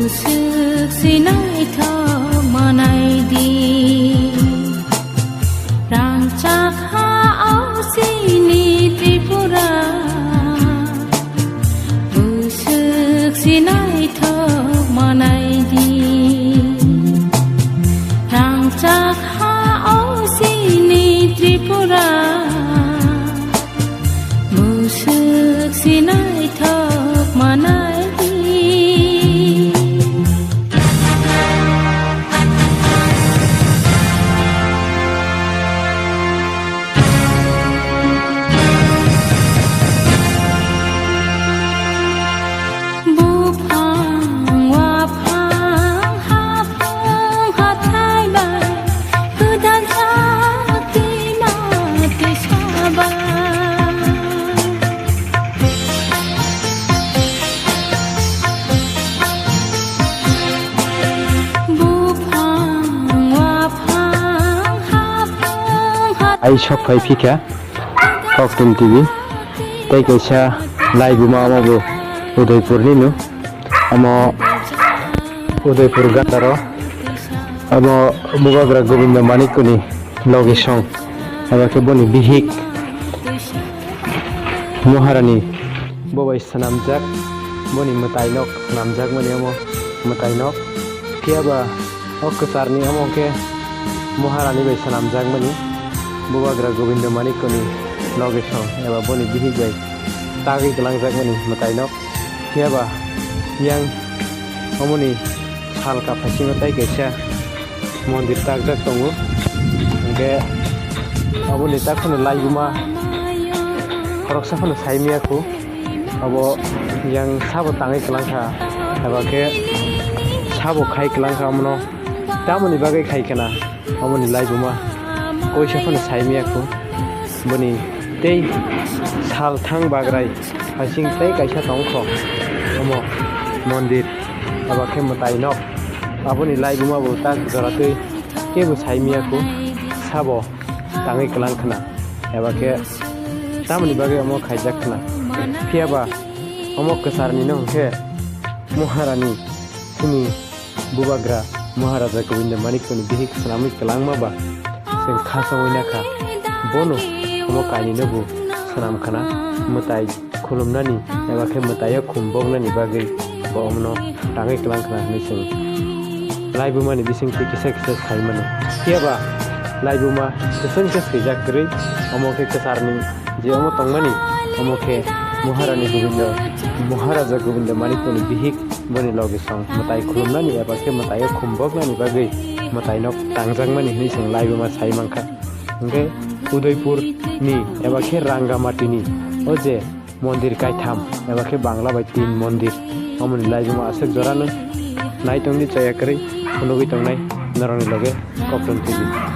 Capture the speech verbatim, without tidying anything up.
Swk si naithok manai di. Rangchak ha o chini Tripura. Bwswk si naithok manai di. Rangchak ha o chini Tripura. Bwswk si naithok manai di. Buphang, waphang, haphang, hathai bai, kwdajak twima twisa bai. Buphang, waphang, haphang, hathai. Ai sok phai phikha. Koktwm T V tei kaisa laibuma, omo bo Udaipurni no. Omo Udaipur gandaro. Omo Bubagra Gobindo Manikni logisong. Abo khe boni bihik Maharani. Bo bai swnamjak, boni mwtainok swnamjakmani omo mwtainok. Phiya ba o kwcharni omo khe Maharani bai swnamjakmani, Bubagra Gobindo Manikkoni logisong eba boni bihik bai tagwi kwlangjakmani mwtainok. Phiya ba yang omoni salka phaisingo tai kaisa mondir takjak tongo. Hwnkhe aboni tak phano laibuma khoroksa phano saimaya khu. Abo yang sabo tangwi kwlangkha, eba khe sabo khai kwlangkha omono. Tamoni bagwi khai khna, omoni laibuma koisa phano saimaya khu. Boni tei salthang bagrai phaising tei kaisa tongkho, omo mondir, eba khe mwtainok. Aboni laibuma bo tak jora twi kebo saimaya khu, sabo tangwi kwlang khna, eba khe tamoni bagwi omo khaijak khna. Phiya ba omo kwcharni no hwnkhe Maharani chini Bubagra Maharaja Gobindo Manikkoni bihik swnamwi kwlangma ba chwng kha songwi nakha. Bono omo kainwino bo swnam khna, mwtai khulumnani eba khe mwtaio khum boknani bagwi bo omono tangwi kwlang khna hwnwi chwng laibumani bisingtwi kisa kisa saimano. Phiya ba laibuma kwchwng khe swijak kwrwi, omo khe kwcharni je omo tongmani, omo khe Maharani Gobindo, Maharaja Gobindo Manikkoni bihik, boni logisong mwtai khulumnani eba khe mwtaio khum boknani bagwi mwtaino tangjakmani hwnwi chwng laibuma sai mankha. Hwnkhe Udaipurni eba khe Rangamatini o je mondir kaitham, eba khe Bangla bai tin mondir. Omoni laibuma aswk jorano naitongni chaya kwrwi phunugwi tongnai norokni loge Koktwm T V.